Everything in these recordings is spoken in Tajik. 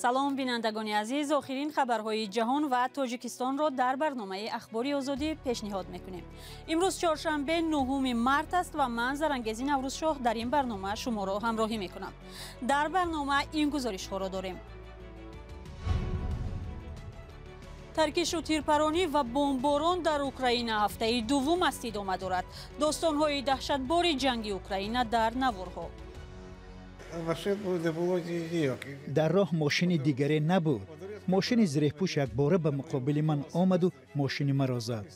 Салом, бинандагони азиз. Охирин хабарҳои ҷаҳон ва Тоҷикистонро дар барномаи Ахбори Озодӣ пешниҳод мекунем. Имрӯз чоршанбе, 9 март аст ва ман, Зарангези Наврӯзшоҳ, дар ин барнома шуморо ҳамроҳӣ мекунам. Дар барнома ин гузоришҳоро дорем: таркишу тирпаронӣ ва бомборон дар Украина ҳафтаи дуввум аст идома дорад. Достонҳои даҳшатбори ҷанги Украина дар наворҳо. Дар роҳ мошини дигаре набуд. Мошини зиреҳпӯш якбора ба муқобили ман омаду мошини маро зад.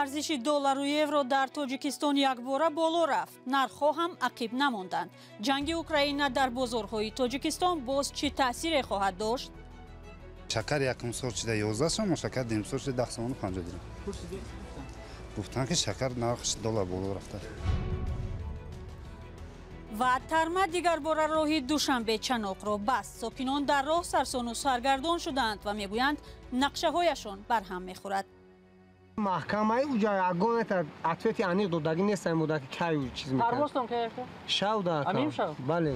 Арзиши доллару евро дар Тоҷикистон якбора боло рафт. Нархҳо ҳам ақиб намонданд. Ҷанги Украина дар бозорҳои Тоҷикистон боз чӣ таъсире хоҳад дошт? Шакар якум сол шуда 11 сомон, шакар дуюм сол шуда 10 сомону 50 дирам. Гуфтанд, ки шакар нархш доллар боло рафта. Ва тарма дигарбора роҳи Душанбе Чаноқро баст. Сокинон дар роҳ сарсону саргардон шуданд ва мегӯянд, нақшаҳояшон барҳам мехӯрад. Маҳкамаи уҷа ягонета ответи аниқ додагӣ нестам буда, ки кай чиз мекард. Парвозтон кай рафта? Шав да. Амин шав? Бале.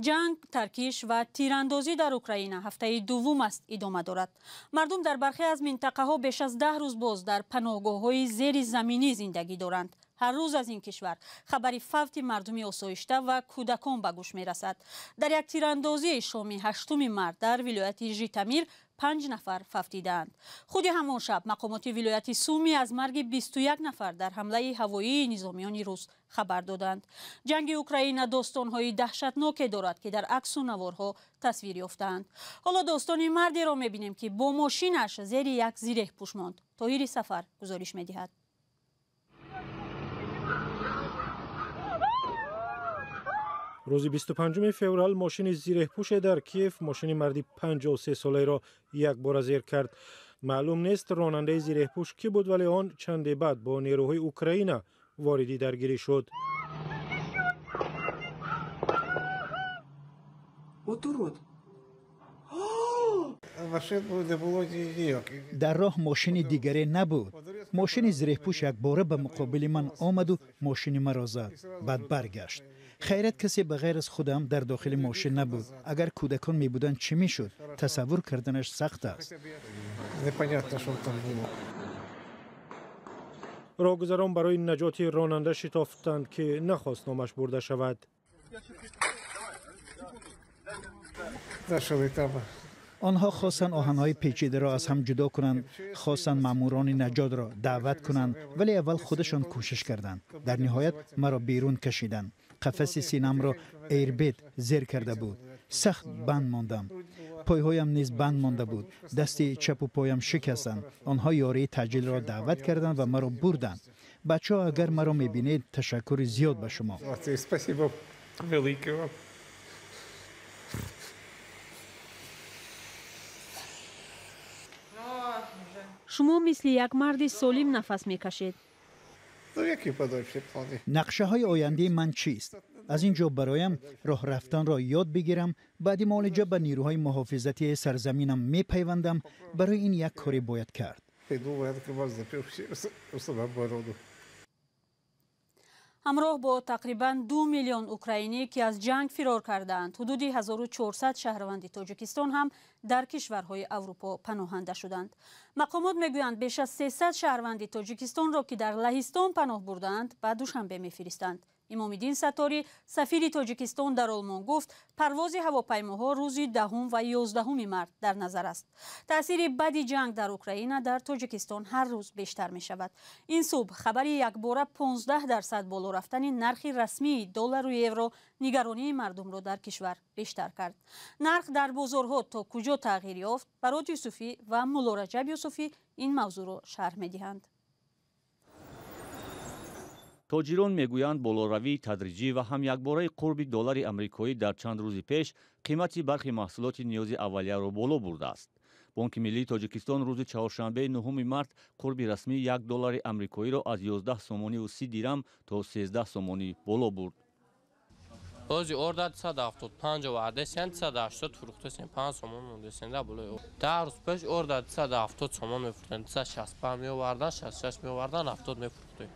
Ҷанг, таркиш ва тирандозӣ дар Украина ҳафтаи дуввум аст идома дорад. Мардум дар бархе аз минтақаҳо беш аз 10 рӯз боз дар паноҳгоҳҳои зери заминӣ зиндагӣ доранд. Ҳар рӯз аз ин кишвар хабари фавти мардуми осоишта ва кӯдакон ба гӯш мерасад. Дар як тирандозии шоми 8 март дар вилояти Житамир 5 нафар фавтидаанд. Худи ҳамон шаб мақомоти вилояти Суми аз марги 21 нафар дар ҳамлаи ҳавоии низомиёни рус хабар доданд. Ҷанги Украина достонҳои даҳшатноке дорад, ки дар аксу наворҳо тасвир ёфтаанд. Ҳоло достони мардеро мебинем, ки бо мошинаш зери як зиреҳпӯш монд. Тоҳири Сафар гузориш медиҳад. Рӯзи 25 феврал мошини зиреҳпӯше дар Киев мошини марди 53-солаеро якбора зер кард. Маълум нест, ронандаи зиреҳпӯш кӣ буд, вале он чанде баъд бо нерӯҳои Украина вориди даргирӣ шуд. Дар роҳ мошини дигаре набуд. Мошини зиреҳпӯш якбора ба муқобили ман омаду мошини маро зад, баъд баргашт. Хайрат, касе ба ғайр аз худам дар дохили мошин набуд. Агар кӯдакон мебуданд, чӣ мешуд, тасаввур карданаш сахт аст. Роҳгузарон барои наҷоти ронанда шитофтанд, ки нахост номаш бурда шавад. Онҳо хостанд оҳанҳои печидаро аз ҳам ҷудо кунанд, хостанд маъмурони наҷотро даъват кунанд, вале аввал худашон кӯшиш карданд. Дар ниҳоят маро берун кашиданд. Қафаси синамро эйрбет зер карда буд. Сахт банд мондам. Пойҳоям низ банд монда буд. Дасти чапу поям шикастанд. Онҳо ёрии таъҷилро даъват карданд ва маро бурданд. Бачаҳо, агар маро мебинед, ташаккури зиёд ба шумо. Шумо мисли як марди солим нафас мекашед. Нақшаҳои ояндаи ман чист? Аз ин ҷо бароям роҳ рафтанро ёд бигирам. Баъди муолиҷа ба нерӯҳои муҳофизатии сарзаминам мепайвандам. Барои ин як коре бояд кард. Ҳамроҳ бо тақрибан 2 миллион украинӣ, ки аз ҷанг фирор кардаанд, ҳудуди 1400 шаҳрванди Тоҷикистон ҳам дар кишварҳои Аврупо паноҳанда шуданд. Мақомот мегӯянд, беш аз 300 шаҳрванди Тоҷикистонро, ки дар Лаҳистон паноҳ бурдаанд, ба Душанбе мефиристанд. Имомиддин Сатторӣ, сафири Тоҷикистон дар Олмон, гуфт, парвози ҳавопаймоҳо рӯзи 10 ва 11 март дар назар аст. Таъсири бади ҷанг дар Украина дар Тоҷикистон ҳар рӯз бештар мешавад. Ин субҳ хабари якбора 15% боло рафтани нархи расмии доллару евро нигаронии мардумро дар кишвар бештар кард. Нарх дар бозорҳо то куҷо тағйир ёфт? Барот Юсуфӣ ва Муллораҷаб Юсуфӣ ин мавзӯъро шарҳ медиҳанд. Тоҷирон мегӯянд, болоравии тадриҷӣ ва ҳам якбораи қурби доллари амрикоӣ дар чанд рӯзи пеш қимати бархи маҳсулоти ниёзи аввалияро боло бурдааст. Бонки миллии Тоҷикистон рӯзи чаҳоршанбе, 9 март, қурби расмии 1 доллари амрикоиро аз 11 сомониву 30 дирам то 13 сомонӣ боло бурд. Ози орда 275 овардесен, 280 фурӯхтесен, 5 сомон мондесен да болои. 10 рӯз пеш орда 270 сомон мефурӯхтем, 265 меовардан, 66 меовардан, 70 мефурӯхтем.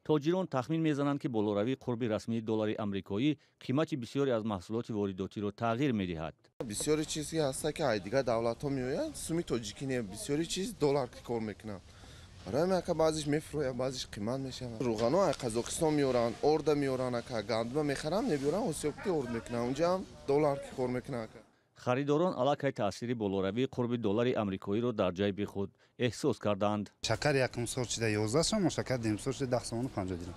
Тоҷирон тахмин мезананд, ки болоравии қурби расмии доллари амрикоӣ қимати бисёре аз маҳсулоти воридотиро тағйир медиҳад. Бисёри чиз ки ҳаста, ки ай дигар давлатҳо меоянд, суми тоҷикӣ не, бисёри чиз доллар кор мекунанд. Барои ака баъзиш мефурӯяд, баъзиш қимат мешавад. Рӯғано ай Қазоқистон меоранд, орда меоранд, ака гандума мехаранд, мебиёранд, осиёбки орд мекунанд, унҷа ҳам доллар ки кор мекунанд ака. Харидорон аллакай таъсири болоравии қурби доллари амрикоиро дар ҷайби худ эҳсос карданд. Шакар якум сол шида 11 сомон, шакар дуюм сол шида 10 сомону 50 дирам.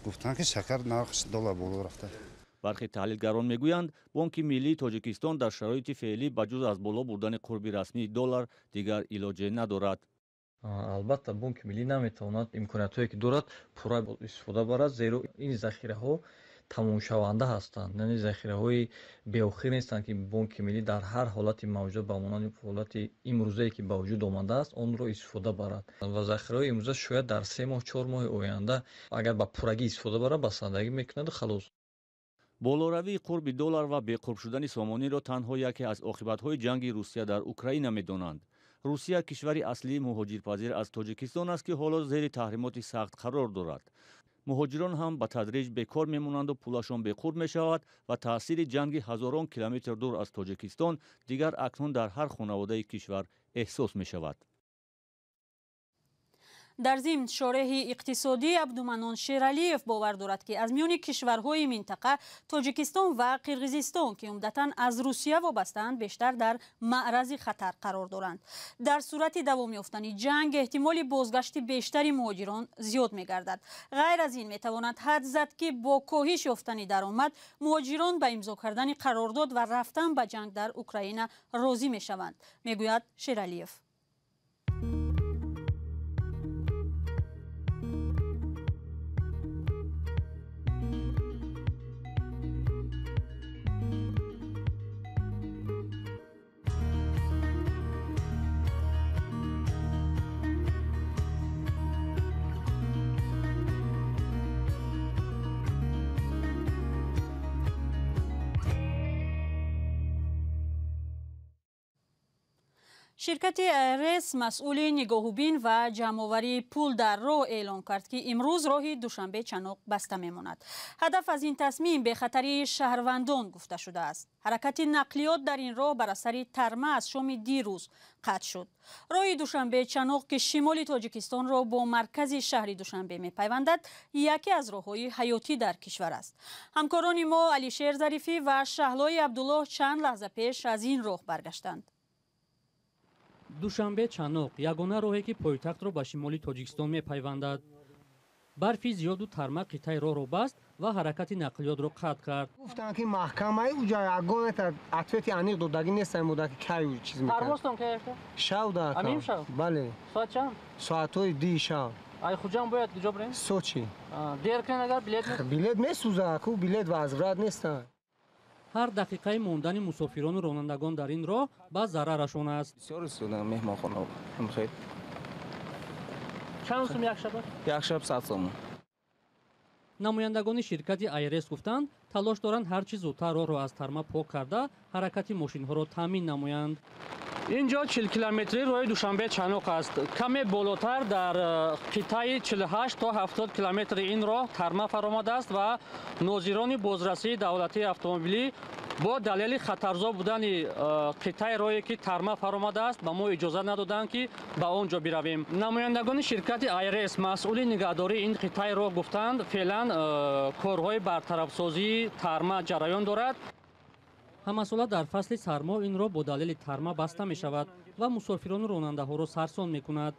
Гуфтанд, ки шакар нархш доллар боло рафта. Бархе таҳлилгарон мегӯянд, Бонки миллии Тоҷикистон дар шароити феълӣ ба ҷуз аз боло бурдани қурби расмии доллар дигар илоҷе надорад. Албатта, Бонки миллӣ наметавонад имкониятҳое, ки дорад, пурра истифода барад, зеро ин захираҳо тамомшаванда ҳастанд, яъне захираҳои беохир нестанд, ки Бонки миллӣ дар ҳар ҳолати мавҷуд, ба монанди ҳолати имрӯзае, ки ба вуҷуд омадааст, онро истифода барад. Ва захираҳои имрӯза шояд дар 3 моҳ, 4 моҳи оянда, агар ба пуррагӣ истифода барад, басандагӣ мекунаду халос. Болоравии қурби доллар ва беқурб шудани сомониро танҳо яке аз оқибатҳои ҷанги Русия дар Украина медонанд. Русия кишвари аслии муҳоҷирпазир аз Тоҷикистон аст, ки ҳоло зери таҳримоти сахт қарор дорад. Муҳоҷирон ҳам ба тадриҷ бекор мемонанду пулашон беқурб мешавад ва таъсири ҷанги ҳазорон километр дур аз Тоҷикистон дигар акнун дар ҳар хонаводаи кишвар эҳсос мешавад. Дар зимн, шореҳи иқтисодӣ Абдуманон Шералиев бовар дорад, ки аз миёни кишварҳои минтақа Тоҷикистон ва Қирғизистон, ки умдатан аз Русия вобастаанд, бештар дар маърази хатар қарор доранд. Дар сурати давом ёфтани ҷанг эҳтимоли бозгашти бештари муҳоҷирон зиёд мегардад. Ғайр аз ин, метавонад ҳад зад, ки бо коҳиш ёфтани даромад муҳоҷирон ба имзо кардани қарордод ва рафтан ба ҷанг дар Украина розӣ мешаванд, мегӯяд Шералиев. Ширкати АРС, масъули нигоҳубин ва ҷамъоварии пул дар роҳ, эълон кард, ки имрӯз роҳи Душанбе Чаноқ баста мемонад. Ҳадаф аз ин тасмим бехатарии шаҳрвандон гуфта шудааст. Ҳаракати нақлиёт дар ин роҳ бар асари тарма аз шоми дирӯз қатъ шуд. Роҳи Душанбе Чаноқ, ки шимоли Тоҷикистонро бо маркази шаҳри Душанбе мепайвандад, яке аз роҳҳои ҳаётӣ дар кишвар аст. Ҳамкорони мо Алишер Зарифӣ ва Шаҳлои Абдуллоҳ чанд лаҳза пеш аз ин роҳ баргаштанд. Душанбе Чаноқ — ягона роҳе, ки пойтахтро ба шимоли Тоҷикистон мепайвандад. Барфи зиёду тарма қитъаи роҳро баст ва ҳаракати нақлиётро қатъ кард. Гуфтанд, ки маҳкамаи уҷа ягона ответи аниқ додагӣ нестам буда, ки кай чиз мекунад. Шав да. Бале. Соат чанд? Соатҳои 2-и шав. Ай Хуҷанд бояд куҷо бирем? Сочи. Дер кунед, агар билет Билет месӯза ку, билет возврат неста. Ҳар дақиқаи мондани мусофирону ронандагон дар ин роҳ ба зарарашон аст. Бисёр истода меҳмонхона хел. Чанд сум як шаба? Як шаб 100 сомон. Намояндагони ширкати АйРС гуфтанд, талош доранд ҳар чӣ зудтар роҳро аз тарма пок карда, ҳаракати мошинҳоро таъмин намоянд. Ин ҷо 40 километри роҳи Душанбе Чаноқ аст. Каме болотар, дар қитъаи 48 то 70 километри ин роҳ, тарма фаромадааст ва нозирони бозрасии давлатии автомобилӣ бо далели хатарзо будани қитъаи роҳе, ки тарма фаромадааст, ба мо иҷозат надоданд, ки ба он ҷо биравем. Намояндагони ширкати АйРС, масъули нигаҳдории ин қитъаи роҳ, гуфтанд, феълан корҳои бартарафсозии тарма ҷараён дорад. Ҳамасола дар фасли сармо ин роҳ бо далели тарма баста мешавад ва мусофирону ронандаҳоро сарсон мекунад.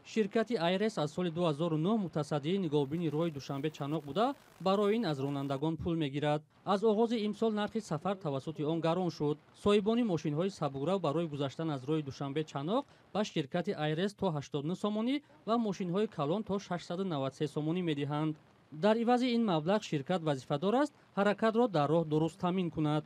Ширкати АйРС аз соли 2009 мутасаддии нигоҳубини роҳи Душанбе Чаноқ буда, барои ин аз ронандагон пул мегирад. Аз оғози имсол нархи сафар тавассути он гарон шуд. Соҳибони мошинҳои сабукрав барои гузаштан аз роҳи Душанбе Чаноқ ба ширкати АйРС то 89 сомонӣ ва мошинҳои калон то 693 сомонӣ медиҳанд. Дар ивази ин маблағ ширкат вазифадор аст, ҳаракатро дар роҳ дуруст таъмин кунад.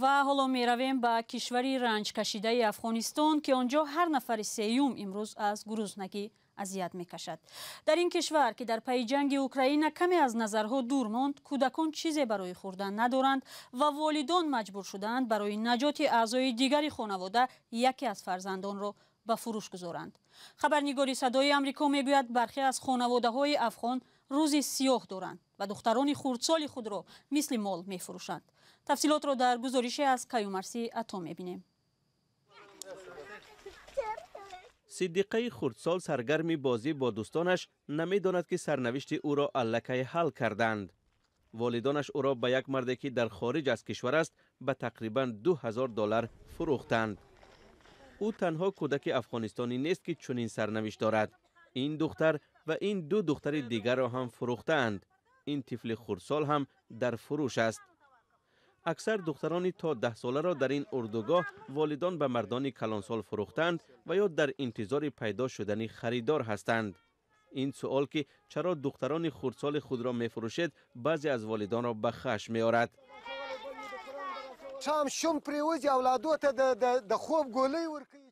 Ва ҳоло меравем ба кишвари ранҷкашидаи Афғонистон, ки он ҷо ҳар нафари сеюм имрӯз аз гуруснагӣ Азият мекашад. Дар ин кишвар, ки дар пайи ҷанги Украина каме аз назарҳо дур монд, кӯдакон чизе барои хӯрдан надоранд ва волидон маҷбур шудаанд барои наҷоти аъзои дигари хонавода яке аз фарзандонро ба фурӯш гузоранд. Хабарнигори Садои Амрико мегӯяд, бархе аз хонаводаҳои афғон рӯзи сиёҳ доранд ва духтарони хурдсоли худро мисли мол мефурӯшанд. Тафсилотро дар гузорише аз Каюмарси Ато мебинем. Сиддиқаи хурдсол саргарми бозӣ бо дӯстонаш намедонад, ки сарнавишти ӯро аллакай ҳал карданд. Волидонаш ӯро ба як марде, ки дар хориҷ аз кишвар аст, ба тақрибан 2000 доллар фурӯхтанд. Ӯ танҳо кӯдаки афғонистонӣ нест, ки чунин сарнавишт дорад. Ин духтар ва ин ду духтари дигарро ҳам фурӯхтаанд. Ин тифли хурдсол ҳам дар фурӯш аст. Аксар духтарони то 10 соларо дар ин урдугоҳ волидон ба мардони калонсол фурӯхтанд ва ё дар интизори пайдо шудани харидор ҳастанд. Ин суол, ки чаро духтарони хурдсоли худро мефурӯшед, баъзе аз волидонро ба хашм меорад. شم پریوزي اولادو ته د خوب ګولۍ ورکوي.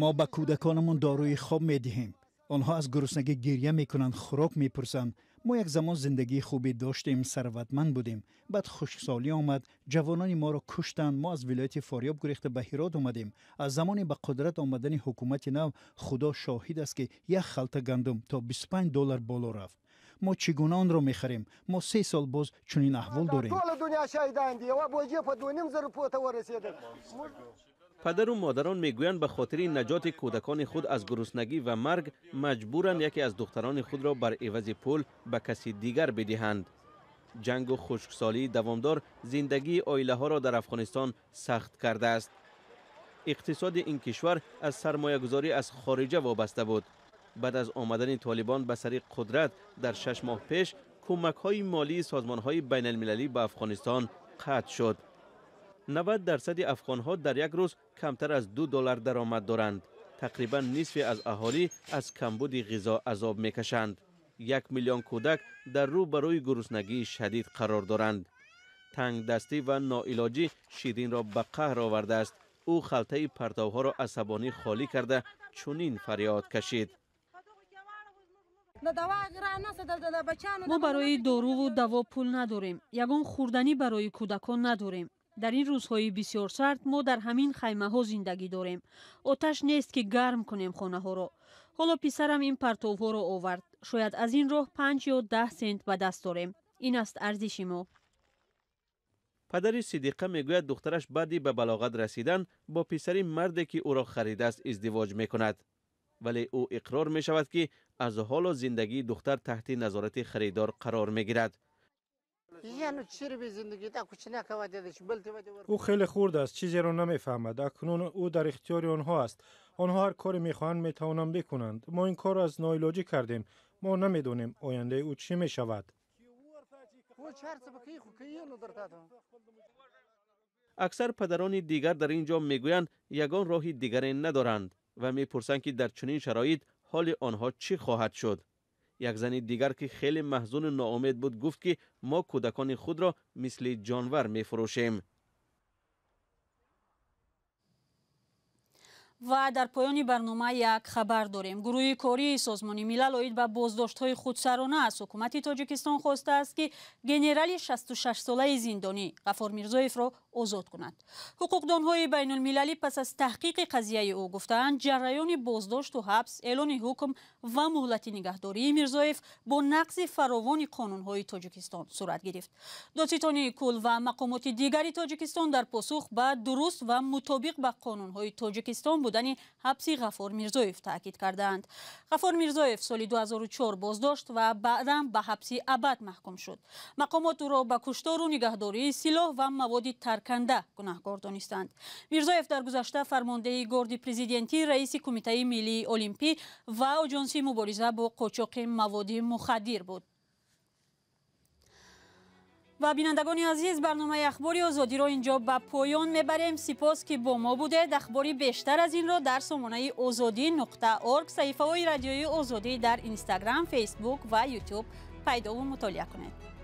Мо ба кӯдаконамон доруи хоб медиҳем. Онҳо аз гуруснагӣ гирья мекунанд, хӯрок мепурсанд. Мо як замон зиндагии хубе доштем, сарватманд будем. Баъд хушксолӣ омад, ҷавонони моро куштанд. Мо аз вилояти Форёб гурехта ба Ҳирот омадем. Аз замони ба қудрат омадани ҳукумати нав, Худо шоҳид аст, ки як халта гандум то 25 доллар боло рафт. Мо чӣ гуна онро мехарем? Мо 3 сол боз чунин аҳвол дорем. ټوله دنیا شاهدان دي، یوه بوجې په 2.5 زر روپو ته ورسېدل. Падару модарон мегӯянд, ба хотири наҷоти кӯдакони худ аз гуруснагӣ ва марг маҷбуранд яке аз духтарони худро бар ивази пул ба каси дигар бидиҳанд. Ҷангу хушксолии давомдор зиндагии оилаҳоро дар Афғонистон сахт кардааст. Иқтисоди ин кишвар аз сармоягузорӣ аз хориҷа вобаста буд. Баъд аз омадани Толибон ба сари қудрат дар 6 моҳ пеш, кӯмакҳои молии созмонҳои байналмилалӣ ба Афғонистон қатъ шуд. 90 дарсади афғонҳо дар як рӯз камтар аз 2 доллар даромад доранд. Тақрибан нисфе аз аҳолӣ аз камбуди ғизо азоб мекашанд. 1 миллион кӯдак дар рӯ ба рӯи гуруснагии шадид қарор доранд. Тангдастӣ ва ноилоҷӣ Ширинро ба қаҳр овардааст. Ӯ халтаи партовҳоро асабонӣ холӣ карда, чунин фарёд кашид: Мо барои доруву даво пул надорем, ягон хӯрданӣ барои кӯдакон надорем. Дар ин рӯзҳои бисёр сард мо дар ҳамин хаймаҳо зиндагӣ дорем. Оташ нест, ки гарм кунем хонаҳоро. Ҳоло писарам ин партовҳоро овард. Шояд аз ин роҳ 5 ё 10 сент ба даст дорем. Ин аст арзиши мо. Падари Сидиқа мегӯяд, духтараш баъди ба балоғат расидан бо писари марде, ки ӯро харидааст, издивоҷ мекунад. Вале ӯ иқрор мешавад, ки аз ҳоло зиндагии духтар таҳти назорати харидор қарор мегирад. Ӯ хеле хурд аст, чизеро намефаҳмад. Акнун ӯ дар ихтиёри онҳо аст. Онҳо ҳар коре мехоҳанд, метавонанд бикунанд. Мо ин корро аз ноилоҷӣ кардем. Мо намедонем, ояндаи ӯ чӣ мешавад. Аксар падарони дигар дар ин ҷо мегӯянд, ягон роҳи дигаре надоранд ва мепурсанд, ки дар чунин шароит ҳоли онҳо чӣ хоҳад шуд. Як зани дигар, ки хеле маҳзуну ноумед буд, гуфт, ки мо кӯдакони худро мисли ҷонвар мефурӯшем. Ва дар поёни барнома як хабар дорем. Гурӯҳи кории Созмони Милал оид ба боздоштҳои худсарона аз ҳукумати Тоҷикистон хостааст, ки генерали 66-солаи зиндонӣ Ғафор Мирзоевро озод кунад. Ҳуқуқдонҳои байнулмилалӣ пас аз таҳқиқи қазияи ӯ гуфтаанд, ҷараёни боздошту ҳабс, эълони ҳукм ва муҳлати нигаҳдории Мирзоев бо нақзи фаровони қонунҳои Тоҷикистон сурат гирифт. Додситонии кул ва мақомоти дигари Тоҷикистон дар посух ба дуруст ва мутобиқ ба қонунҳои Тоҷикистон будани ҳабси Ғафор Мирзоев таъкид кардаанд. Ғафор Мирзоев соли 2004 боздошт ва баъдан ба ҳабси абад маҳкум шуд. Мақомот ӯро ба куштору нигаҳдории силоҳ ва маводи тарканда гунаҳкор донистанд. Мирзоев дар гузашта фармондеҳи Горди президентӣ, раиси Кумитаи миллии олимпӣ ва Оҷонсии мубориза бо қочоқи маводи мухаддир буд. Ва бинандагони азиз, барномаи Ахбори Озодиро инҷо ба поён мебарем. Сипос, ки бо мо будед. Ахбори бештар аз инро дар сомонаи озодӣ.орг, саҳифаҳои Радиои Озодӣ дар Инстаграм, Фейсбук ва Ютуб пайдову мутолиа кунед.